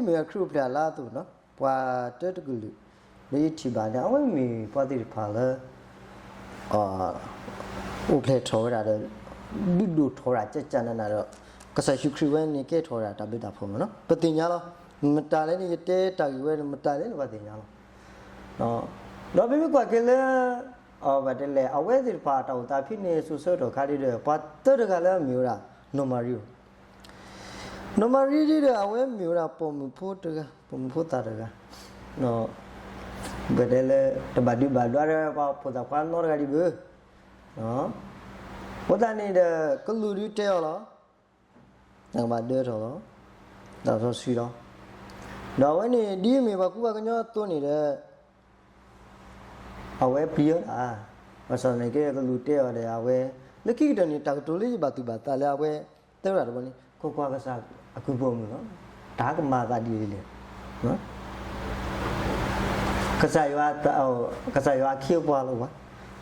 မ့ၢ်ခရံာ်အိၣ်ဖျဲၣ်အလါအသိးနီၤ ပှၤတၢတကလုာ် လၢယထံၣ်ဘၣ်န့ၣ် အဝဲမ့ၢ်ပှၤသ့ၣ်တဖၣ်လၢ အိၣ်ဖျဲၣ်ထီၣ်ဝဲဒၣ်ဒီး ဒုးဒိၣ်ထီၣ်ဝဲဒၣ်ကကနနဒီး ကစၢ်ယ့ၣ်ၡူးခရံာ်ဝဲန့ၣ်ကဲထီၣ်ဝဲဒၣ်တၢ်ဘျုးတၢ်ဖှိၣ်မ့ၢ်နီၤ ပသ့ၣ်ညါလီၤ. မတၤလဲၣ်န့ၣ် ယတဲတၢ်ဂ့ၢ်ဝဲန့ၣ် မတၤလဲၣ်န့ၣ် ပှၤသ့ၣ်ညါလီၤ. ဒီးပမ့ၢ်ကွၢ်က့ၤလၢ ဘၣ်တဲလဲၣ် အဝဲသ့ၣ်တဖၣ်တၢ်အိၣ်သးဖဲန့ၣ် စိၤဆၢကတီၢ်ခါဒ်ဒီး ပှၤတၢတဂၤလၢအမ့ၢ်ဝဲဒၣ် နီၢ်မၤရံဧိၤ နီၢ်မၤရံဒ်ဒီး အဝဲမ့ၢ်ဝဲဒၣ်ပိာ်မုၣ်ဖိတဂၤ ပိာ်မုၣ်ဖိသၣ်တဂၤ ဘၣ်တဲလၢ တဘၣ်ဒုးဘၣ်ဒွးဒီးပှၤဖိသၣ်ခွါနီတဂၤဒံးဘၣ်. အဃိသတးန့ၣ်ဒီး ကလူးဒုးတဲအီၤလီၤ. နကဘၣ်ဒၢထီၣ်လီၤ. တၢ်စီဆှံလီၤ. ဒီးအဝဲန့ၣ် ဒ်အမ့ၢ်ပှၤကူပှၤကညီအသိးန့ၣ်ဒီး အဝဲပျံၤအီၤဒၣ်, ဘၣ်ဆၣ်သနာ်က့ ကလူးတဲအီၤဒီး အဝဲ လၢခံကတၢၢ်န့ၣ် တၢ်ကတိၤလၢယဘၣ်သူၣ်ဘၣ်သးလၢအဝဲ တဲဝဲဒၣ်တဘျီန့ၣ် ကွၢ်ကွၢ်ကစၢ်အကုၢ်ပိာ်မုၣ်လီၤ. တၢ်ကမၤအသးဒ်လဲၣ်ဒ်လဲၣ်, ကစၢ်ယွၤ, ကစၢ်ယွၤအခ့အပှၤလီၤ.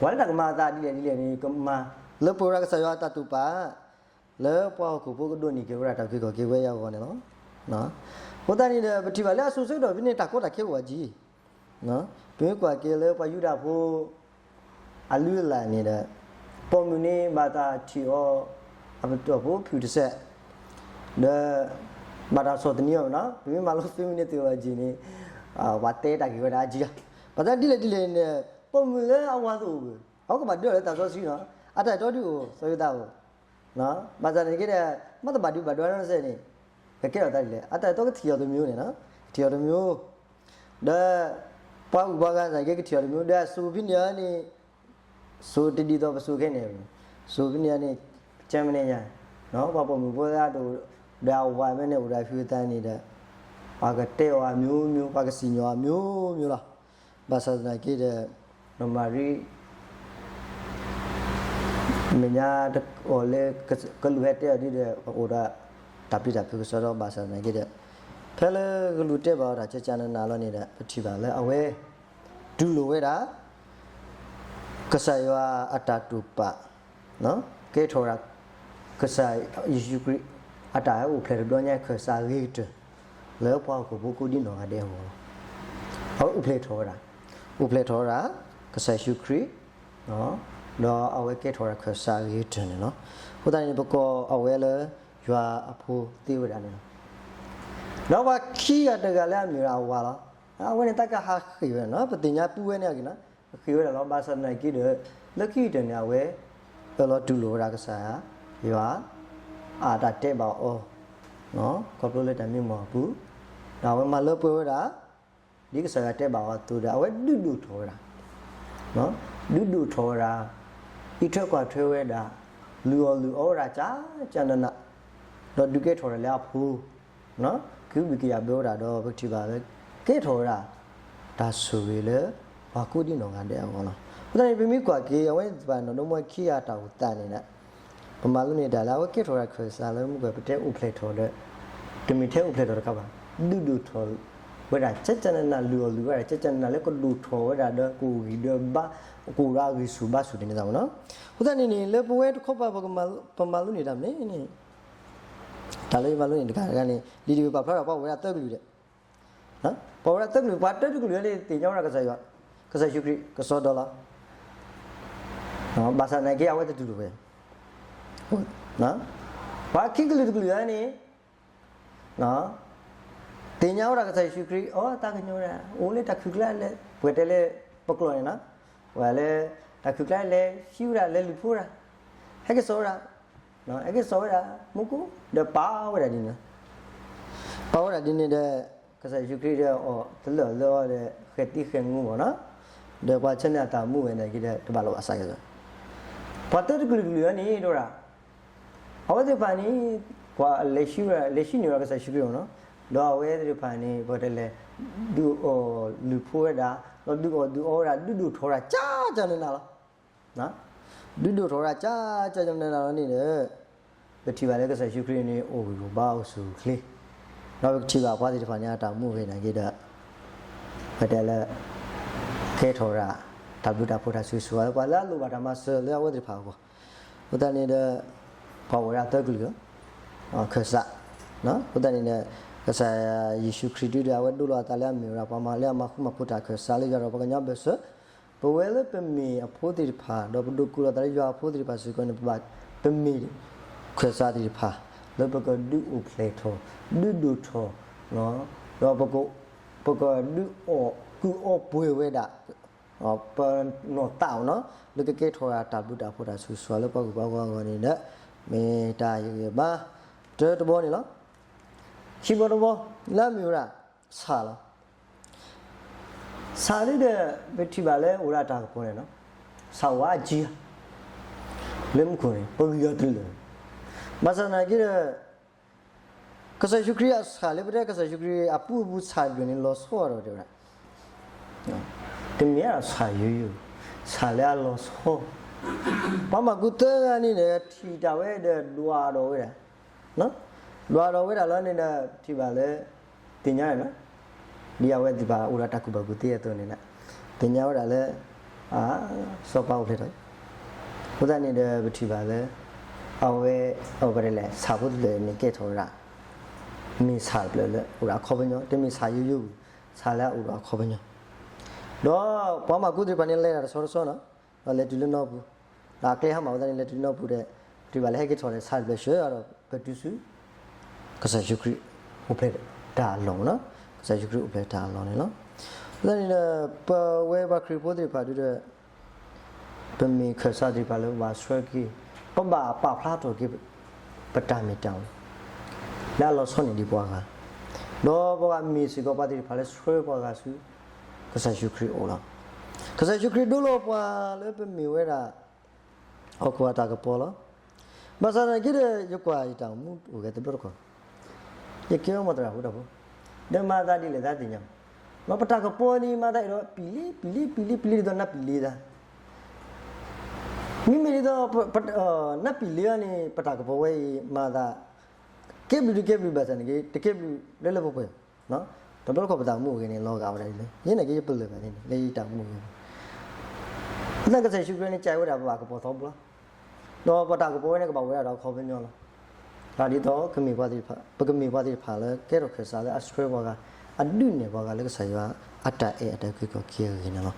ပှၤလၢတၢ်ကမၤအသးဒ်လဲၣ်ဒ်လဲၣ်န့ၣ် ကမၤ လၢပှဲၤဝဲဒၣ်ကစၢ်ယွၤအတၢ်တိာ်ပာ် လၢပှၤဟီၣ်ခိၣ်ဖိကဒိးန့ၢ်က့ၤဝဲဒၣ်တၢ်အုၣ်က့ၤခီၣ်က့ၤဝဲအဂီၢ်န့ၣ်လီၤ. အဃိသတးန့ၣ်ဒီး ပထံၣ်ဘၣ်လၢအစိၤဆၢကတီၢ်ဖဲန့ၣ် တၢ်ကီတၢ်ခဲအိၣ်ဝဲက့ၤ, ပမ့ၢ်ကွၢ်က့ၤလၢပှၤယူဒၤဖိ အလုၢ်အလၢ်န့ၣ်ဒီး ပိာ်မုၣ်န့ၣ် ဘၣ်တၢ်ထံၣ်အီၤ အပတီၢ်ဖိဖုၣ်တစဲး, ဒီး ဘၣ်တၢ်ဆီၣ်သနံးအီၤနီၤ, ပမ့ၢ်မၤလိ feminist theology န့ၣ် ပှၤတဲတၢ်ဂ့ၢ်ဝဲဒၣ်အါကံလီၤ. ဘၣ်ဆၣ်ဒ်လဲၣ်ဒ်လဲၣ်န့ၣ် ပိာ်မုၣ်လၢအဝၤသ့ၣ်အိၣ်ဘၣ်, အဝဲကဘၣ်ဒၢလၢတၢ်စီဆှံနီၤ, အတၢ်အဲၣ်တီဒုးအိၣ် စီၤယိၤသးအိၣ် ဘၣ်ဆၣ်သနာ်က့ဒီး မ့ၢ်တဘၣ်ဒုးဘၣ်ဒွးနီတစဲးန့ၣ် ကကဲထီၣ်သးဒ်လဲၣ်, အတၢ်အဲၣ်တီကထံၣ်အီၤတမံၤန့ၣ်, ကထံၣ်အီၤတမံၤ, ဒီး ပှၤဂုၤပှၤဂၤသနာ်က့ ကထံၣ်အီၤတမံၤ ဒီးအစိၤဖဲန့ၣ်န့ၣ် စိၤတဒ်သိးပစိၤခဲန့ၣ်, စိၤဖဲန့ၣ်န့ၣ် ကမန့ၣ်ညါ, ပှၤပိာ်မုၣ်ဖိသၣ်တအိၣ် ဒီးအဝၤမ့ၢ်န့ၣ်အိၣ်ဒီးဖုသးန့ၣ်ဒီး ပှၤကတဲအီၤအမျိုးမျိုး, ပှၤကစံၣ်ညီၣ်အမျိုးမျိုးလီၤ. ဘၣ်ဆၣ်သနာ်က့ဒီး နီၢ်မၤရံ မဲာ်ညါ အီၤလၢ ကလူးဟဲတဲအီၤဒ်ဒီး ပအိၣ်ဒီး တၢ်ပျံၤတၢ်ဖုးကစီဒီ ဘၣ်ဆၣ်သနာ်က့ဒီး ဖဲလၢကလူးတဲဘၣ်အီၤတၢ်ကကနနလီၤန့ၣ်ဒီး ပထံၣ်ဘၣ်လၢအဝဲ တူၢ်လိာ်ဝဲဒၣ် ကစၢ်ယွၤအတၢ်တိာ်ပာ် ကဲထီၣ်ဝဲဒၣ် ကစၢ်ယ့ၣ်ၡူးခရံာ် အတၢ်ဟဲအိၣ်ဖျဲၣ်တဘျီညါ ခၢၣ်စးအဂ့ၤကတၢၢ် လၢပှၤဟီၣ်ခိၣ်ဖိကိးဒံနီၢ်ဂၤဒဲးအဂီၢ်လီၤ. အဝဲအိၣ်ဖျဲၣ်ထီၣ်ဝဲဒၣ်, အိၣ်ဖျဲၣ်ထီၣ်ဝဲဒၣ် ကစၢ်ယ့ၣ်ၡူးခရံာ် ဒီးအဝဲကဲထီၣ်ဝဲဒၣ်ခၢၣ်စးအဂ့ၤကတၢၢ်န့ၣ်လီၤ. အဃိသတးန့ၣ် ပကိးအဝဲလၢ ယွၤအဖိသ့ဝဲဒၣ်န့ၣ်လီၤ. ဒီးပှၤခံဂၤတဂၤလၢအမ့ၢ်ဝဲဒၣ်အဝၤလီၤ. အဝဲန့ၣ်တၢ်ကဟးဃ့ၢ်ဝဲဒၣ်နီၤ, ပသ့ၣ်ညါပုၢ်ဝဲန့ၣ်အဂ့ၢ်နီၤ, ဃ့ၢ်ဝဲဒၣ်လီၤ. ဘၣ်ဆၣ်သနာ်က့ဒီး လၢခံကတၢၢ်န့ၣ် အဝဲ အၢၣ်လီၤတူၢ်လိာ်ဝဲဒၣ်ကစၢ်ယွၤ အတၢ်တဲဘၣ်အီၤ ခီဖျိလၢတၢ်မံမီၢ်အပူၤ, ဒီးအဝဲမၤလၢပှဲၤဝဲဒၣ် ဒ်ကစၢ်ယွၤတဲဘၣ်အီၤအသိးဒီး အဝဲဒုးဒိၣ်ထီၣ်ဝဲဒၣ်, ဒုးဒိၣ်ထီၣ်ဝဲဒၣ်, အံးထွဲကွၢ်ထွဲဝဲဒၣ်, လုၢ်အီၣ်လုၢ်အီဝဲဒၣ် ကကနန, ဒီးဒုးကဲထီၣ်ဝဲဒၣ်လၢအဖိ ကဟုဘံၣ်ကယာ်ဘၢဝဲဒၣ်ဒီး ပကထံၣ်ဘၣ်လၢ ကဲထီၣ်ဝဲဒၣ် တၢ်ဆိၣ်ဂ့ၤလၢ ပှၤကိးဒံနီၢ်ဂၤဒဲးအဂီၢ်လီၤ. အဃိသတးန့ၣ် ပမ့ၢ်ကွၢ်က့ၤ အဝဲသ့ၣ်တဖၣ်နီၢ်ဒီမါဝၤခံဂၤအတၢ်အိၣ်သးန့ၣ်ဒီး ပမၤလိန့ၢ်တၢ်လၢ အဝဲကဲထီၣ်ဝဲဒၣ်ခၢၣ်စးလၢမုၢ်ကွဲၢ် ပတဲအိၣ်ဖျဲၣ်ထီၣ်ဒီး တမ့ၢ်ထဲအိၣ်ဖျဲၣ်ထီၣ်တခါဘၣ်, ဒုးဒိၣ်ထီၣ်ဝဲဒၣ် ကကနန လုၢ်အီၣ်လုၢ်ဝဲဒၣ် ကကနန လၢကဒိၣ်ထီၣ်ဝဲဒၣ်ဒီး ကအိၣ်ဂံၢ်ဒီးဘါ, ကအိၣ်ဒီးအဂံၢ်ဆူၣ်ဘါဆူၣ်တန့ၢ်သးမ့ၢ်နီၤ. အဃိသတးန့ၣ်န့ၣ် လၢပဝဲတခီပၤ ပမၤလိန့ၢ်တၢ်မနုၤန့ၣ် တၢ်လၢယမၤလိန့ၢ်တဂၤတဂၤန့ၣ် လံာ်တဘ့ၣ်ပာ်ဖျါထီၣ် ပှၤအိၣ်ဝဲဒၣ်သၢကလုာ်ဒီး ပှၤအိၣ်ဝဲဒၣ်သၢကလုာ် ပှၤတၢတကလုာ်န့ၣ် သ့ၣ်ညါဝဲဒၣ်ကစၢ်ယွၤ, ကစၢ်ယ့ၣ်ၡူးခရံာ် ကစီဒီလီၤ. ဘၣ်ဆၣ်သနာ်က့ အဝဲတတူၢ်လိာ်ဝဲ, ပှၤခံကလုာ်တကလုာ်န့ၣ် သ့ၣ်ညါဝဲဒၣ်ကစၢ်ယ့ၣ်ၡူးခရံာ် အိၣ်သးကညီၤဝဲဒၣ် အိၣ်လၢတၢ်ခုၣ်ကျါလဲၣ်, ပှၤတဲလၢပကျိာ်န့ၣ်နီၤ, ပှၤလၢတၢ်ခုၣ်ကျါလဲၣ် ဟံးဝဲဒၣ်လဲၤလုၢ်ဖိဝဲဒၣ်, ဟဲက့ၤစိာ်ဝဲဒၣ်, ဟဲက့ၤစိာ်ဝဲဒၣ် မူခိၣ် ဒီးပာ်ဝဲဒၣ်ဒ်န့ၣ်, ပာ်ဝဲဒၣ်ဒ်န့ၣ်ဒီး ကစၢ်ယ့ၣ်ၡူးခရံာ်ဒီးအီၤတလၢာ်လၢအီၤဒီး ဃဲၤသံဃဲၤငိဘၣ်နီၤ, ဒီးပှၤဆၢန့ၢ်အတၢ်မူဝဲန့ၣ်က့ဒီး တဘၣ်လီၤဘၣ်စးက့ၤ, ပှၤတၢတကလုာ်တကလုာ်န့ၣ် တဝဲဒၣ် အဝဲသ့ၣ်တဖၣ်န့ၣ် ပှၤလဲၤဟံးဝဲဒၣ် လဲၤဟံးန့ၢ်ဝဲဒၣ်ကစၢ်ယ့ၣ်ၡူးခရံာ်အအိၣ်နီၤ, ဒီးအဝဲသ့ၣ်တဖၣ်န့ၣ် ပှၤတဲလဲၣ် ဒုးအီၣ်လုၢ်ဖိဝဲဒၣ် ဒီးဒုးအီၣ်ဒုးအီဝဲဒၣ် ဒုးဒိၣ်ထီၣ်ဝဲဒၣ် ကကနနလီၤ. ဒုးဒိၣ်ထီၣ်ဝဲဒၣ် ကကနနလီၤန့ၣ်ဒီး ပထံၣ်ဘၣ်လၢကစၢ်ယ့ၣ်ၡူးခရံာ်န့ၣ် အိၣ်ဂံၢ်အိၣ်ဘါအိၣ်ဆူၣ်အိၣ်ချ့, ဒီးပကထံၣ်ဘၣ်ပှၤသ့ၣ်တဖၣ်န့ၣ် အတၢ်မူဝဲန့ၣ်က့ဒီး ပတဲလၢ ကဲထီၣ်ဝဲဒၣ် တၢ်ဘျုးတၢ်ဖှိၣ်တၢ်ဆိၣ်ဂ့ၤဆိၣ်ဝါလၢပှၤလၢအလိၣ်ဘၣ်တၢ်မၤစၢၤလၢအဝဲသ့ၣ်တဖၣ်အဂီၢ်, အဃိသတးန့ၣ်ဒီး ပှၤအိၣ်ဝဲဒၣ်သၢကလုာ် ခၢၣ်စး, အဃိသတးန့ၣ်ဒီး ကစၢ်ယ့ၣ်ၡူးခရံာ်ဒုဒီး အဝဲဒိလီၤအသးလၢအမ့ၢ်ဝဲဒၣ်ပှၤမၤလၢအမၤဃူမၤဖိးတၢ်ခၢၣ်စးလၢယွၤဒီးပှၤကညီအဘၢၣ်စၢၤ, ပဝဲလၢပမ့ၢ်အဖိသ့ၣ်တဖၣ် ဒီးပဒိးကူၣ်လီၤသးလၢယွၤအဖိသ့ၣ်တဖၣ်စ့ၢ်ကီးန့ၣ် ပဘၣ် ပမ့ၢ်ခၢၣ်စးသ့ၣ်တဖၣ် လၢပကဒုးအိၣ်ဖျဲၣ်ထီၣ် ဒုးဒိၣ်ထီၣ် ဒီးပက ပကဒုးအီၣ်ကုၢ်အီပှဲၤဝဲဒၣ် ပနီၢ်သးအိၣ်နီၤ လၢကကဲထီၣ်ဝဲဒၣ်တၢ်ဘျုးတၢ်ဖှိၣ်တၢ်ဆိၣ်ဂ့ၤဆိၣ်ဝါလၢပှၤဂုၤပှၤဂၤအဂီၢ်န့ၣ်ဒီး မ့ၢ်တၢ်ယဂ့ၢ်ဘါ တၢတဘီန့ၣ်လီၤ. ခံဘီတဘီ လၢအမ့ၢ်ဝဲဒၣ် ဆၣ်လီၤ. ဆၣ်ဒ်ဒီး ပထံၣ်ဘၣ်လၢအိၣ်ဝဲဒၣ်တၢ်ကပီၤန့ၣ်နီၤ, ဆၣ်ဝါအကံ လၢမူခိၣ်န့ၣ် ပဂံၢ်အီၤတလၢာ်, ဘၣ်ဆၣ်သနာ်က့ဒီး ကစၢ်ယ့ၣ်ၡူးခရံာ်အဆၣ်လၢပတဲကစၢ်ယ့ၣ်ၡူးခရံာ်အပူၤအပူၤဆၣ်တဖျၢၣ်န့ၣ် လီၤဆီဒီးတဲဝဲဒၣ် တမ့ၢ်ဒၣ်ဆၣ်ယိယိ, ဆၣ်လၢအလီၤဆီ, ပှၤမၤကူသၢဂၤန့ၣ်ဒီး ထံၣ်တၢ်ဝဲဒီးဒွးဒီးဝဲဒၣ်, ဒွးဒီးဝဲဒၣ်လီၤန့ၣ်ဒီး ထံၣ်ဘၣ်လၢ သ့ၣ်ညါန့ၣ်လီၤ, ဒ်အဝဲသ့ၣ်တဖၣ်အိၣ်ဒီးတၢ်ကူၣ်ဘၣ်ကူၣ်သ့အသိးန့ၣ်လီၤ, သ့ၣ်ညါဝဲဒၣ်လၢ အစီၤပၤအိၣ်ဖျဲၣ်ထီၣ်, အဃိသတးန့ၣ်ဒီး ပထံၣ်ဘၣ်လၢ အဝဲ အဝဲဒၣ်လဲၣ် ဆၣ်ဖိတဖျၢၣ်န့ၣ်ကဲထီၣ်ဝဲဒၣ် မ့ၢ်ဆၣ်တဖျၢၣ်လၢအိၣ်ဒီးအခီပညီ, တမ့ၢ်ဆၣ်ယိယိဘၣ်, ဆၣ်လၢအအိၣ်ဒီးအခီပညီ, ဒီးပှၤမၤကူသ့ၣ်တဖၣ်န့ၣ် လဲၤတၢ်တဆီတဆီနီၤ, ဒီးလဲၤတုၤလၢနီပူၤ, ဒီးအကျဲဟါမၢ်အဃိသတးန့ၣ် လဲၤတုၤလၢနီပူၤဒီး ပထံၣ်ဘၣ်လၢဟဲက့ၤထီၣ်ဒီးဆၣ်တဖျၢၣ်ဆှၢဒီး ပတုၤဆူ ကစၢ်ယ့ၣ်ၡူးခရံာ်အိၣ်ဖျဲၣ်တၢ်အလီၢ်မ့ၢ်နီၤ, ကစၢ်ယ့ၣ်ၡူးခရံာ်အိၣ်ဖျဲၣ်တၢ်အလီၢ်န့ၣ်လီၤ. အဃိသတးန့ၣ်ဒီး ပဝဲပှၤခရံာ်ဖိသ့ၣ်တဖၣ်ဒုဒီး ပမ့ၢ်ခၢၣ်စးသ့ၣ်တဖၣ်လၢပဘၣ်ဆှၢက့ၤ, ပဘၣ်ပာ်ဖျါထီၣ်က့ၤ ပတၢ်မ့ၢ်တၢ် လၢအလီၤဆီန့ၢ်ဒံးပှၤဂၤ, ဒီးပဘၣ်မ့ၢ်စ့ၢ်ကီးပှၤသ့ၣ်တဖၣ်လၢဆှၢပှၤဂၤဆူ ကစၢ်ယ့ၣ်ၡူးခရံာ်အအိၣ်လီၤ. ကစၢ်ယ့ၣ်ၡူးခရံာ်ဒိလီၤပှၤလၢပမ့ၢ်ဝဲဒၣ် ဟီၣ်ခိၣ်အတၢ်ကပီၤလီၤ. ဘၣ်ဆၣ်သနာ်က့ဒီး ယကွၢ်ယတၢ်အိၣ်မူအိၣ်ဂဲၤတဘျီတခီၣ်, ယကဲဝဲမၤသရၣ်ဖိတၢ်ဖိ, ဒီးမၤသးဒ်လဲၣ်သးသ့ၣ်ညါ, ဒီးပတၢ်ကပီၤန့ၣ် မၤသးအဲၣ်ဒိးပံၤလံ ပံၤလံ ပံၤလံ ပံၤလံဒ်သိးနၢ်ပံၤလ့သး, မ့မ့ၢ်ဒ်သိး နၢ်ပံၤလ့အီၤန့ၣ် ပတၢ်ကပီၤဝဲအံၤ မၤသး ကဲဘျုးတကဲဘျုးဘၣ်ဆၣ်သနာ်က့ တကဲဘျုးလၢလၢပှဲၤပှဲၤ တဘျီတခီၣ်ပတၢ်အိၣ်မူအိၣ်ဂဲၤန့ၣ် လီၤဂာ်ဝဲဒၣ်ဒ်လဲၣ်, ယဲန့ၣ်က့ယပလၢၢ်ဘၣ်န့ၣ် လၢယတၢ်အိၣ်မူအိၣ်ဂဲၤန့ၣ်, သနာ်က့ကစၢ်ယ့ၣ်ၡူးခရံာ်န့ၣ် ကဲဝဲဒၣ်ပဘၣ်ကပီၤထီဘိလီၤ, ဒီးပတၢ်ကပီၤဝဲန့ၣ်ကဘၣ်အိၣ်ဝဲဒၣ်ဒီးအခီပညီလီၤ. ဒ်သိး ပကမ့ၢ်ပှၤသ့ၣ်တဖၣ်လၢကဲထီၣ်ခၢၣ်စးလၢအဆှၢပှၤဂၤ, အဒုးနဲၣ်ပှၤဂၤလၢကစၢ်ယွၤအတၢ်အဲၣ်အတၢ်ကွံကီၢ်ခံအဂ့ၢ်န့ၣ်လီၤ.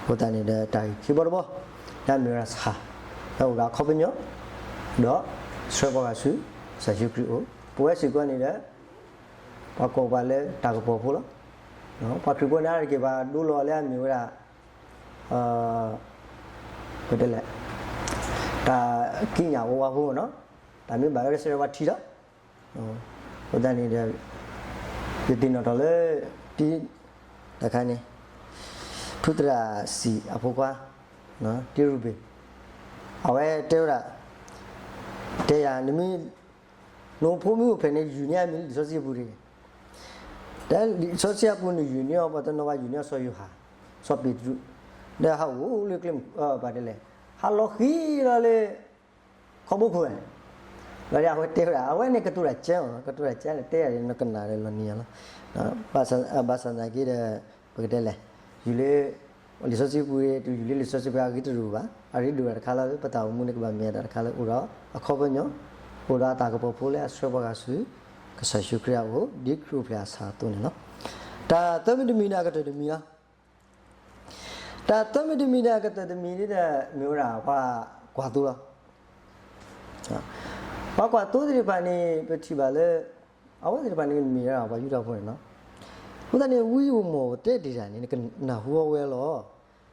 အဃိသတးန့ၣ်ဒီးတၢ်ဂ့ၢ်ခံဘီတဘီ, လၢအမ့ၢ်ဝဲဒၣ်ဆၣ်, လၢအိၣ်ဒီးအခီပညီ, ဒီးဆှၢပှၤဂၤဆူ ကစၢ်ယ့ၣ်ၡူးခရံာ်အအိၣ်, ပဝဲစ့ၢ်ကီးန့ၣ်ဒီး ပှၤကိးပှၤလၢတၢ်ကပီၤဖိလီၤ. ပှၤခရံာ်ဖိန့ၣ်တက့ၢ်ပှၤဒိလီၤလၢအမ့ၢ်ဝဲဒၣ် ပတဲလဲၣ်, တၢ်ကံးညာ်ဝါဝါဖိနီၤ, တၢ်မ့ၢ်ဘၣ်ဝဲဒၣ်စဲဝဲထံလီၤ. အဃိသတးန့ၣ်ဒီး ယသ့ၣ်နီၣ်ထီၣ်လၢ တၢ်ခါန့ၣ် ဖုသရၣ်စံၣ်အဖိခွါ တံရူဘ့ၣ် အဝဲတဲဝဲဒၣ်, တဲယၤ နမ့ၢ် နဖိမ့ၢ်အိၣ်ဖျဲၣ်န့ၣ် ယုၢ်န့ၢ်အမံၤလၢလံာ်စီဆှံအပူၤတဂ့ၤ. တၢ်လံာ်စီဆှံအပူၤန့ၣ် ယုၢ်န့ၢ်အီၤ ပှၤတနီၤဘၣ်ယုၢ်န့ၢ်အီၤစီၤယိၤဟၣ်, စီၤပ့းတရူး, ဒီးဟးအိၣ်လၢကျဲမုၢ် ပှၤတဲလဲၣ်, ဟးလီၤဃံၤလီၤလၢ ခီဘိခိၣ်န့ၣ်, ဘၣ်ဒီးအဝဲတဲဝဲဒၣ် အဝဲန့ၣ်ကတိၤတၢ်ကဲအီၤ, ကတိၤတၢ်ကဲန့ၣ် တဲယၤဒီးနကနၣ်ဒီးလီၤနံၤယၤလီၤ. ဘၣ်ဆၣ်သနာ်က့ဒီး ပကတဲလဲၣ်, ယုၢ်လၢ လံာ်စီဆှံပူၤ တုၤယုၢ်လၢလံာ်စီဆှံပူၤအဂ့ၤတရူးဘၣ်, အရ့ဒိၣ်တၢ်တခါလီၤ ပတၢ်အိၣ်မူန့ၣ်ကဘၣ်မ့ၢ်တၢ်တခါလၢအိၣ်ဒီးအခီပညီ, အိၣ်ဒီးအတၢ်ကပီၤဖိလၢအဆှၢပှၤဂၤဆူ ကစၢ်ယ့ၣ်ၡူးခရံာ်အအိၣ် ဒ်ခရံာ်အိၣ်ဖျဲၣ်အဆၣ်အသိးန့ၣ်လီၤ. တၢ်သၢမံၤတမံၤန့ၣ် အကတၢၢ်တမံၤလီၤ. တၢ်သၢမံၤတမံၤန့ၣ် အကတၢၢ်တမံၤန့ၣ်ဒီး မ့ၢ်ဝဲဒၣ်ပှၤကွၢ်သိလီၤ. ပှၤကွၢ်သိသ့ၣ်တဖၣ်န့ၣ် ပထံၣ်ဘၣ်လၢ အဝဲသ့ၣ်တဖၣ်န့ၣ်မ့ၢ်ဝဲဒၣ်ပှၤယူဒၤဖိန့ၣ်လီၤ. အဃိသတးန့ၣ် ဝံဧိၤမီၣ်ဧိၤတဲတ့ၢ်တၢ်န့ၣ် နကနၢ်ဟူအီၤဝဲလီၤ.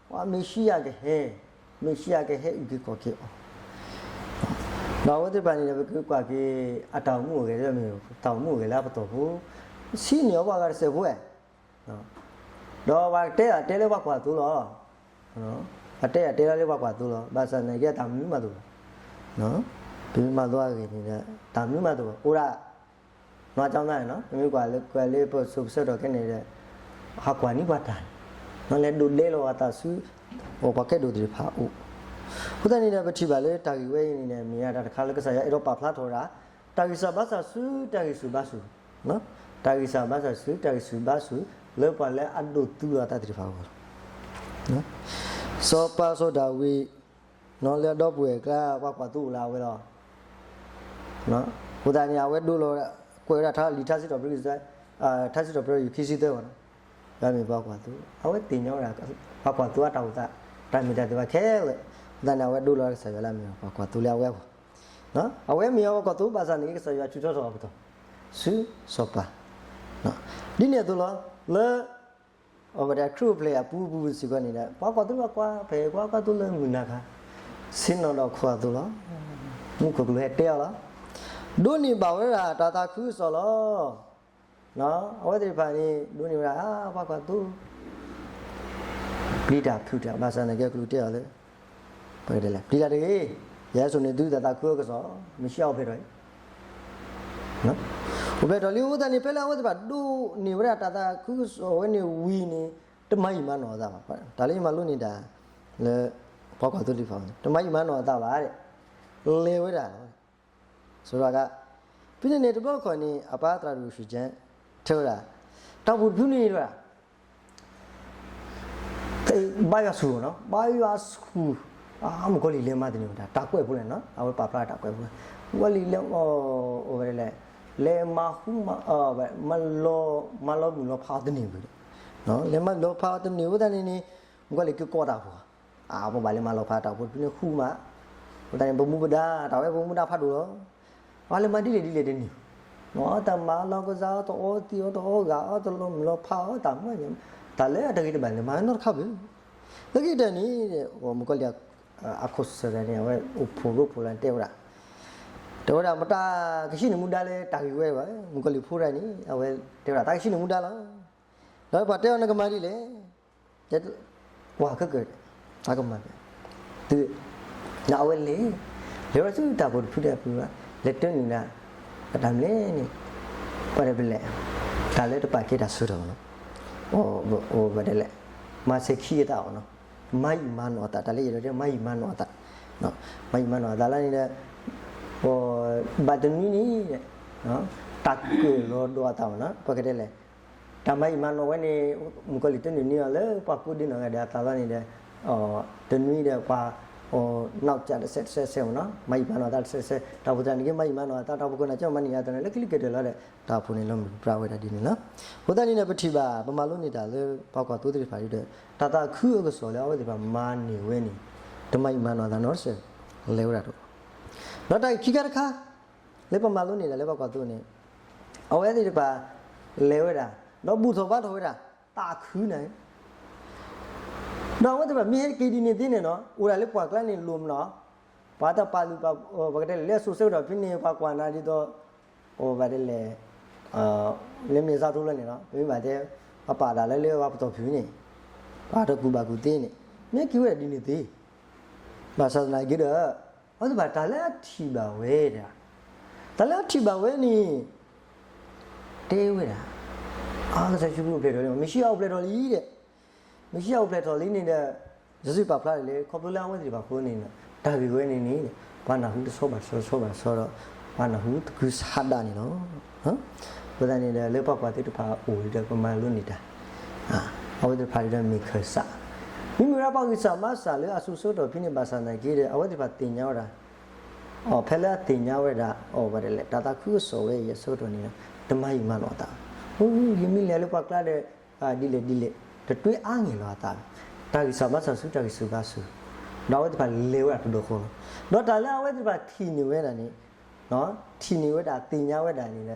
ပှၤမ့ၣ်ၡံအၤကဟဲ, မ့ၣ်ၡံအၤကဟဲအုၣ်က့ၤခီၣ်က့ၤအီၤ ဒီးအဝဲသ့ၣ်တဖၣ်န့ၣ်ဒီး ပကကွၢ်က့ၤ အတၢ်အိၣ်မူအိၣ်ဂဲၤလၢမ့ၢ်တၢ်အိၣ်မူအိၣ်ဂဲၤလၢအပတီၢ်ဖိ, ဆံးန့ၢ်အီၤပှၤဂၤတစဲးဖိဝဲ, ဒီးပှၤတဲယၤတဲလၢပှၤကွၢ်သိလီၤ. ပှၤတဲယၤတဲလီၤလၢပှၤကွၢ်သိလီၤ. ဘၣ်ဆၣ်သနာ်က့ တၢ်မနုၤမးတအိၣ်ဘၣ်. ပမ့ၢ်မၤလိအဂ့ၢ်န့ၣ်ဒီး တၢ်မနုၤမးတအိၣ်ဘၣ်. အိၣ်ဒၣ် နွါကၠီသးန့ၣ်နီၤ, ပမ့ၢ်ကွၢ်လၢ ကွၢ်လၢပစိၤပဆၢထီၣ်ခဲန့ၣ်ဒီး ဟးကွၢ်န့ၢ်ပှၤတၢ်န့ၣ်, လဲၤဒိးဒဲးလီၤအသးဆူ ပှၤကဲဒိၣ်သ့ၣ်တဖၣ်အအိၣ်. အဃိသတးန့ၣ်ဒီး ပထံၣ်ဘၣ်လၢတၢ်ဂ့ၢ်ဝဲအံၤန့ၣ်ဒီး မ့ၢ်ဒၣ်တၢ်တခါလၢကစၢ်ယွၤအဲၣ်ဒိးပာ်ဖျါထီၣ်ဝဲဒၣ် တၢ်ဂံၢ်စၢ်ဘါစၢ်ဆူတၢ်ဂံၢ်ဆူၣ်ဘါဆူၣ်, တၢ်ဂံၢ်စၢ်ဘါစၢ်ဆူတၢ်ဂံၢ်ဆူၣ်ဘါဆူၣ် လၢပှၤလၢအဒိးသူလီၤအသးသ့ၣ်တဖၣ်အဂီၢ်လီၤ. စီၤပၤစီၤဒၤဝံး လၢအဒီပုၢ်ဝဲၢ်အကျါ ပှၤကွၢ်သိအိၣ်လၢအဝဲလီၤ. အဃိသတးန့ၣ် အဝဲဒိလီၤ ကွဲးဝဲဒၣ်ထါလံာ်ထါစံးထီၣ်ပတြၢၤ ထါစံးထီၣ်ပတြၢၤ ယူၢ်ခံဆံသၢဘၣ်နီၤ, ယွၤမ့ၢ်ပှၤကွၢ်သိ, အဝဲသ့ၣ်ညါဝဲဒၣ် ပှၤကွၢ်သိအတၢ်အိၣ်သး တၢ်မ့ၢ်တၢ်သ့ၣ်တဖၣ်ခဲလၢာ်, အဃိသတးန့ၣ် အဝဲဒိလီၤကစၢ်ယွၤလၢအမ့ၢ်ပှၤကွၢ်သိလၢအဝဲအဂီၢ်, အဝဲမ့ၢ်အဝဲကွၢ်သိဘၣ်ဆၣ်န့ၣ် ကစၢ်ယွၤထုးထီၣ်ထီၣ်အပတီၢ် ဆူစီၤပၤ, ဒ်န့ၣ်အသိးလီၤ, လၢ အဝဲဒၣ်ခရံာ်အိၣ်ဖျဲၣ်အပူၤပူၤစ့ၢ်ကီးန့ၣ်ဒီး ပှၤကွၢ်သိပှၤကွၢ်ဖဲ ပှၤကွၢ်သိလၢမုၢ်နၤခါ, ဆ့ၣ်နီၤဒီးခိၣ်အသိးလီၤ, မူခိၣ်ကလူးဟဲတဲအီၤလီၤ, ဒိးန့ၢ်ဘၣ်ဝဲဒၣ်တၢ်သးခုကစီၣ်လီၤ. အဝဲသ့ၣ်တဖၣ်န့ၣ် ဒိးန့ၢ်ဝဲဒၣ် ပှၤကွၢ်သိ ပျံၤတၢ်ဖုးတၢ် ဘၣ်ဆၣ်သနာ်က့ကလူးတဲအီၤလၢ ပကတဲလဲၣ် ပျံၤတၢ်တဂ့ၤ, ယဟဲစိာ်န့ၢ်သုတၢ်သးခုကစီၣ် မ့ၢ်ဆံးအအိၣ်ဖျဲၣ်ထီၣ်လံ, အိၣ်ဖျဲၣ်ထီၣ်လံအဃိသတးန့ၣ် ဖဲလၢအဝဲသ့ၣ်တဖၣ်ဒိးန့ၢ်ဝဲဒၣ်တၢ်သးခုကစီၣ်ဝဲန့ၣ်ဝံၤန့ၣ် တမၤယံာ်မၤနီၢ်အသးဘၣ်, တၢ်လၢယမၤလိန့ၢ်တၢ် လၢ ပှၤကွၢ်သိသ့ၣ်တဖၣ်န့ၣ် တမၤယံာ်မၤနီၢ်အသးဘၣ်, လဲၤဝဲဒၣ်လီၤ, ဆိကမိၣ်က ဖဲန့ၣ်န့ၣ်တဘျီတခီၣ်န့ၣ် အပၢ်သရၣ်ဒိၣ် Oxygen ထဲဝဲဒၣ် တၢ်အိၣ်ဖှိၣ်တဖုန့ၣ်ဝဲဒၣ် ဘါယွၤဆူၣ်နီၤ ဘါယွၤဆူၣ်, မုၣ်ကီၤလံၢ်လဲၤမၤတန့ၢ်ဝဲဒၣ် တၢ်ကွဲးဖိလဲၣ်နီၤ အဝဲပာ်ဖျါတၢ်ကွဲးဖိ, မုၣ်ကီၤလံၢ်လဲၤ အိၣ်ဝဲဒၣ်လဲၣ်, လဲၤမၤဟူမၤ မၤလီၤမုၢ်လီၤဖးအီၤတန့ၢ်ဝဲဒၣ်, လဲၤမၤလီၤဖးအီၤတန့ၢ်ဝဲသတးန့ၣ်န့ၣ် မုၣ်ကီၤလံၢ်က့ၤကိးတၢ်ဖိ အပဘၣ်လဲၤမၤလီၤဖးတၢ်ဖိတဖုန့ၣ်ဃူမး, အဃိသတးန့ၣ် ပမူပဒါ တၢ်ဝဲပမူဒါဖးဒိၣ်လီၤ, ပှၤလဲၤမၤဒ်လဲၣ်ဒ်လဲၣ်တန့ၢ်, တၢ်မၤလီၤကစၢ်အီၤ တအီသံးအီၤ တအီဂာ်အီၤ တလီၤမုၢ်လီၤဖးအီၤ တၢ်မၤ တၢ်လၢအတဂ့ၤတဘၣ်န့ၣ် မၤနီတခါဘၣ်, လၢခံကတၢၢ်န့ၣ် မုၣ်ကီၤလံၢ် အခိၣ်စၢၣ်တဂၤန့ၣ် အဝဲအိၣ်ဖှိၣ်ရိဖှိၣ်လၢတဲဝဲဒၣ်, တဲဝဲဒၣ် မတၤကဆံးန့ၢ်မူဒါလၢတၢ်ဂ့ၢ်ဝဲဘၣ်, မုၣ်ကီၤလံၢ်ဖိတဂၤန့ၣ် အဝဲတဲဝဲဒၣ် တၢ်ကဆံးန့ၢ်မူဒါလီၤ, ဒီးပှၤတဲအီၤနကမၤဒ်လဲၣ် ကွၢ်ခဲကၢၢ် တၢ်ကမၤ သု ဒီးအဝဲလဲၤ လဲၤဝဲဆူတၢ်အိၣ်ဖှိၣ်တဖုဒီးအပူၤ လဲၤတၢနုာ်ဒၣ် အတၢ်မနုၤလဲၣ်န့ၣ် ပှၤဒီးပလဲၣ် တၢ်လၢတပာ်ကဲတၢ်ဆၢကတီၢ်ဘၣ်နီၤ အိၣ်ဝဲဒၣ်လဲၣ် မၤစၢၤခံအသးအီၤနီၤ မၤယံာ်မၤနီၢ်အသး တၢ်လၢယအဲၣ်ဒိးတဲ မၤယံာ်မၤနီၢ်အသး မၤယံာ်မၤနီၢ်အသးလၢန့ၣ်ဒီး ဘၣ်တနွံန့ၣ် တၢ်ကၢၢ်လီၤဒီးအသးဘၣ်နီၤ ပကတဲလဲၣ် တၢ်မၤယံာ်မၤနီၢ်ဝဲန့ၣ် မုၣ်ကီၤလံၢ်တနုာ်န့ၢ်အီၤလၢပှၤကိးဒ့နီၢ်ဂၤဒဲးအသးလီၤန့ၣ်ဒီး တနွံဒီးပှၤ နီၢ်ကစၢ်တဆဲးတဆဲးဆဲးမ့ၢ်နီၤ မၤယံာ်မၤနီၢ်အသးတဆဲးဆဲး တၢ်အိၣ်ဖှိၣ်သရၣ်န့ၣ်က့မၤယံာ်မၤနီၢ်အသး တၢ်အိၣ်ဖှိၣ်ခိၣ်နၢ်ကၠီမၤန့ၢ်ယၤသးန့ၣ် လၢခံလၢကတၢၢ်လီၤဒီး တၢ်အိၣ်ဖှိၣ်န့ၣ်လီၤမုၢ်ပြးဝဲဒၣ်ဒ်န့ၣ်လီၤ. အဃိသတးန့ၣ်ဒီး ပထံၣ်ဘၣ် ပမၤလိန့ၢ်တၢ်လၢပှၤကွၢ်သိသ့ၣ်တဖၣ်ဒီး တၢ်သးခုအကစီၣ်လၢအဝဲသ့ၣ်တဖၣ်မၤန့ၢ်ဝဲန့ၣ် တမၤယံာ်မၤနီၢ်အသးနီတစဲး လဲၤဝဲဒၣ်တအိၣ် ဒီးတၢ်ခံခါတခါ လၢပမၤလိန့ၢ်ဒၣ်လၢပှၤကွၢ်သိန့ၣ် အဝဲသ့ၣ်တဖၣ် လဲၤဝဲဒၣ် ဒီးဘူၣ်ထီၣ်ဘါထီၣ်ဝဲဒၣ် တၢ်ခုန့ၣ် ဒီးအဝဲသ့ၣ်တဖၣ်မ့ၢ်ဟဲက့ၤဒ်န့ၣ်သ့န့ၣ်နီၤ အိၣ်ဒၣ်လၢပှၢ်ကျါန့ၣ်လိၤမနီၤ ပှၤတပာ်လုၢ်ပာ် ပကတဲလဲၣ် လၢအစိၤဆၢကတီၢ်ဖဲန့ၣ် ပှၤကွၢ်နၤဒ်သိး အိၣ်ဘၣ်ဒ်လဲၣ် လၢမဲာ်ဆှးထူလၢန့ၣ်နီၤ ပမ့ၢ်ဘၣ်တဲ ပှၤပာ်ဒၣ်လၢလၢပှၤပတီၢ်ဖုၣ်န့ၣ် ပှၤတကူၣ်ဘၣ်ကူၣ်သ့န့ၣ် မ့ၢ်က့ၤဝဲဒၣ်ဒ်န့ၣ်သ့ ဘၣ်ဆၣ်သနာ်က့ဒီး အဝဲသ့ၣ်တဖၣ်တၢ်လၢအထံၣ်ဘၣ်ဝဲဒၣ် တၢ်လၢအထံၣ်ဘၣ်ဝဲန့ၣ် တဲဝဲဒၣ် အါ ကစၢ်ယ့ၣ်ၡူးခရံာ်အိၣ်ဖျဲၣ်ထီၣ်လံ မ့ၣ်ၡံအၤအိၣ်ဖျဲၣ်ထီၣ်လံဒီး မ့ၣ်ၡံအၤအိၣ်ဖျဲၣ်ထီၣ်လံန့ၣ်ဒီး လံာ်စီဆှံပာ်ဖျါဒ်လဲၣ် ခီဖျိလၢအဝဲသ့ၣ်တဖၣ်အဃိန့ၣ် တၢ်ဂ့ၢ်ဝဲန့ၣ်န့ၣ် ပှၤနၢ်ဟူတဆီဘၣ်တဆီ တဆီဘၣ်တဆီဒီး ပှၤနၢ်ဟူတကုၤဆါဒၣ်န့ၣ်လီၤ. အဃိသတးန့ၣ်ဒီး လၢပှၤကွၢ်သိသ့ၣ်တဖၣ်အအိၣ်ဒီး ပမၤလိန့ၢ်တၢ် အဝဲသ့ၣ်တဖၣ်ဒီးမ့ၢ်ခၢၣ်စး မ့မ့ၢ်ဝဲဒၣ်ပှၤဂံၢ်စၢ်ဘါစၢ်လၢအစိၤဆၢကတီၢ်ဖဲန့ၣ် ဘၣ်ဆၣ်သနာ်က့ဒီး အဝဲသ့ၣ်တဖၣ်သ့ၣ်ညါဝဲဒၣ် အဖဲလၢအသ့ၣ်ညါဝဲဒၣ် အဝဲဒၣ်လဲၣ် တၢ်သးခုကစီၣ်ဝဲအံၤအဆၢကတီၢ်န့ၣ် တမၤယံာ်မၤနီၢ်အသး အိ ယမ့ၢ်လဲၤလၢပှၤကျါဒီး ဒ်လဲၣ်ဒ်လဲၣ် တတွ့အါန့ၢ်လီၤအသး တၢ်ဂံၢ်စၢ်ဘါစၢ်ဆူ တၢ်ဂံၢ်ဆူၣ်ဘါဆူၣ် ဒီးအဝဲသ့ၣ်တဖၣ်လဲၤဝဲဒၣ်တဘျီဃီလီၤ. ဒီးတၢ်လၢအဝဲသ့ၣ်တဖၣ်ထံၣ်န့ၢ်ဝဲဒၣ်န့ၣ် ထံၣ်န့ၢ်ဝဲဒၣ် သ့ၣ်ညါဝဲဒၣ်န့ၣ်ဒီး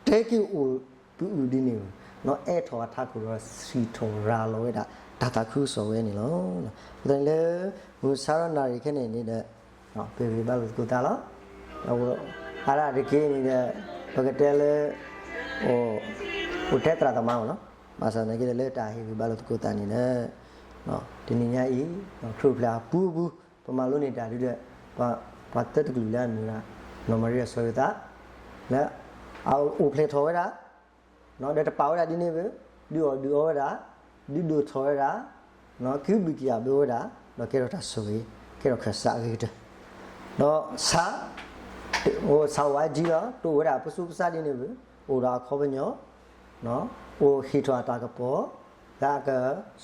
တဲက့ၤအိၣ်ပုၢ်အုၣ်ဒ်န့ၣ် အဲၣ်ထီၣ်အထးခိၣ်ဒီး စံၣ်ထီၣ်ရၤလီၤဝဲဒၣ် တၢ်သးခုကစီၣ်ဝဲန့ၣ်လီၤ. အဃိသတးန့ၣ်လၢ မုၢ်ဆါဒီးနၣ်ရံၣ်ခဲန့ၣ်န့ၣ်ဒီး ပဂံၢ်ဘါလိာ်သကိးသးလီၤ. အါဒၣ်တက့ၢ်န့ၣ်ဒီး ပကတဲလၢ အိၣ်ထဲသရၣ်သမါမ့ၢ်နီၤ, ဘၣ်ဆၣ်သနာ်က့ဒီး လၢတၢ်ဟ့ၣ်ဂံၢ်ဘါလိာ်သကိးသးန့ၣ်ဒီး တနံၤညါအံၤ ခရံာ်အိၣ်ဖျဲၣ်အပူၤပူၤ ပမၤလိန့ၢ်တၢ်ဒ်ဒီး ပှၤသၢတကလုာ်လၢအမ့ၢ်ဝဲဒၣ် နီၢ်မၤရံအစီၤယိၤသး လၢအအိၣ်ဖျဲၣ်ထီၣ်ဝဲဒၣ် ဒီးတပာ်ဝဲဒၣ်ဒ်န့ၣ်ဘၣ်, ဒုးအီၣ်ဒုးအီဝဲဒၣ်, ဒုးဒိၣ်ထီၣ်ဝဲဒၣ်, ကဟုဘျံးကယာ်ဘၣ်ဝဲဒၣ်, ဒီးကဲထီၣ်တၢ်ဆိၣ်ဂ့ၤ, ကဲထီၣ်ခၢၣ်စးအဂ့ၤကတၢၢ်, ဒီးဆၣ်, အိၣ်ဆၣ်ဝါကၠံလီၤ, တအိၣ်ဝဲဒၣ်ပစိပစါဒ်န့ၣ်ဘၣ်, အိၣ်ဒီးအခီပညီ, အိၣ်ဟ့ၣ်ထီၣ်အတၢ်ကပီၤ, လၢအက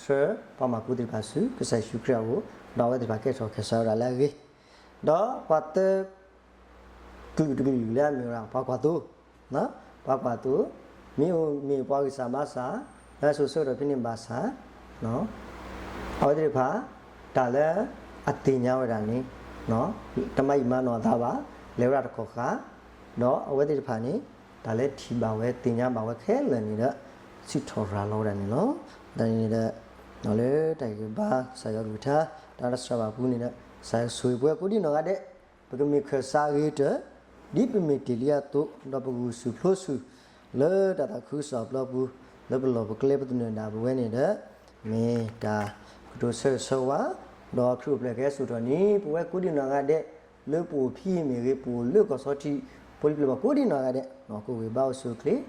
ဆှၢပှၤမၤကူသ့ၣ်တဖၣ်ဆူ ကစၢ်ယ့ၣ်ၡူးခရံာ်အအိၣ်, ဒီးအဝဲသ့ၣ်တဖၣ်ကဲထီၣ်ခၢၣ်စးဝဲဒၣ်လၢအဂ့ၤ, ဒီးပှၤသၢ ကလုာ်တကလုာ်လၢအမ့ၢ်ဝဲဒၣ်ပှၤကွၢ်သိ, ဒီး ပှၤကွၢ်သိ, မ့ၢ်အိၣ်မ့ၢ်ပှၤဂံၢ်စၢ်ဘါစၢ်, လၢအစိၤဆၢကတီၢ်ဖဲန့ၣ်ဘၣ်ဆၣ်, အဝဲသ့ၣ်တဖၣ် တၢ်လၢအသ့ၣ်ညါဝဲဒၣ်န့ၣ်, တမၤယံာ်မၤနီၢ်အသးဘၣ်, လဲၤဝဲဒၣ်တကီၢ်ဃၢ်, ဒီးအဝဲသ့ၣ်တဖၣ်န့ၣ် တၢ်လၢထံၣ်ဘၣ်ဝဲသ့ၣ်ညါဘၣ်ဝဲခဲလၢာ်န့ၣ်ဒီး စံးထီၣ်ရၤလီၤဝဲဒၣ်န့ၣ်လီၤ. တၢ်န့ၣ်ဒီး လၢတၢ်ဂ့ၢ်ဘါကစၢ်ယွၤကလုၢ်ကထါ တၢ်လၢစှၤဘၣ်ပူၤန့ၣ်ဒီး ကစၢ်ယွၤဆိၣ်ဂ့ၤပဝဲကိးဒံနီၢ်ဂၤဒဲး, ပကမ့ၢ်ခၢၣ်စးဂ့ၤတၢၢ်, ဒ်ပမ့ၢ်တ့ၢ်လံအသိး, ဒီးပဂုာ်ဆူၣ်ပျိဆူၣ် လၢတၢ်သးခုကစီၣ်အပျီပူၤ, လၢပလီၢ်ပကျဲပသနၢၣ်ဒၣ်ပဝဲန့ၣ်ဒီး မ့ၢ်တၢ်ကတိၤဆၢဂ့ၤဆၢဝါ, ဒီးခရံာ်အိၣ်ဖျဲၣ်ကဟဲစိာ်ထီၣ်န့ၣ် ပဝဲကိးဒံနီၢ်ဂၤဒဲး, လၢပအိၣ်ဖဲအံၤမ့ၢ်ဂ့ၤ, ပအိၣ်လၢကီၢ်ဆီထံး, ဖိလံၤပျဲၢ်ဘီၣ်ကိးဒံနီၢ်ဂၤဒဲး, ကအိၣ်ဂ့ၤဘါအိၣ်ဆူၣ်အိၣ်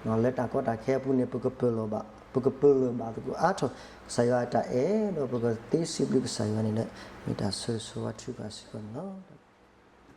ချ့, လၢတၢ်ကီတၢ်ခဲအပူၤန့ၣ် ပကပၢၢ်လီၤဘၣ်, ပကပၢၢ်လီၤဘၣ်သကိးအါထီၣ် ကစၢ်ယွၤအတၢ်အဲၣ်, ဒီးပကသ့စံးဘျုးကစၢ်ယွၤန့ၣ်ဒီး မ့ၢ်တၢ်ဆၢဂ့ၤဆၢဝါထုကဖၣ်စ့ၢ်ကီးန့ၣ်လီၤ.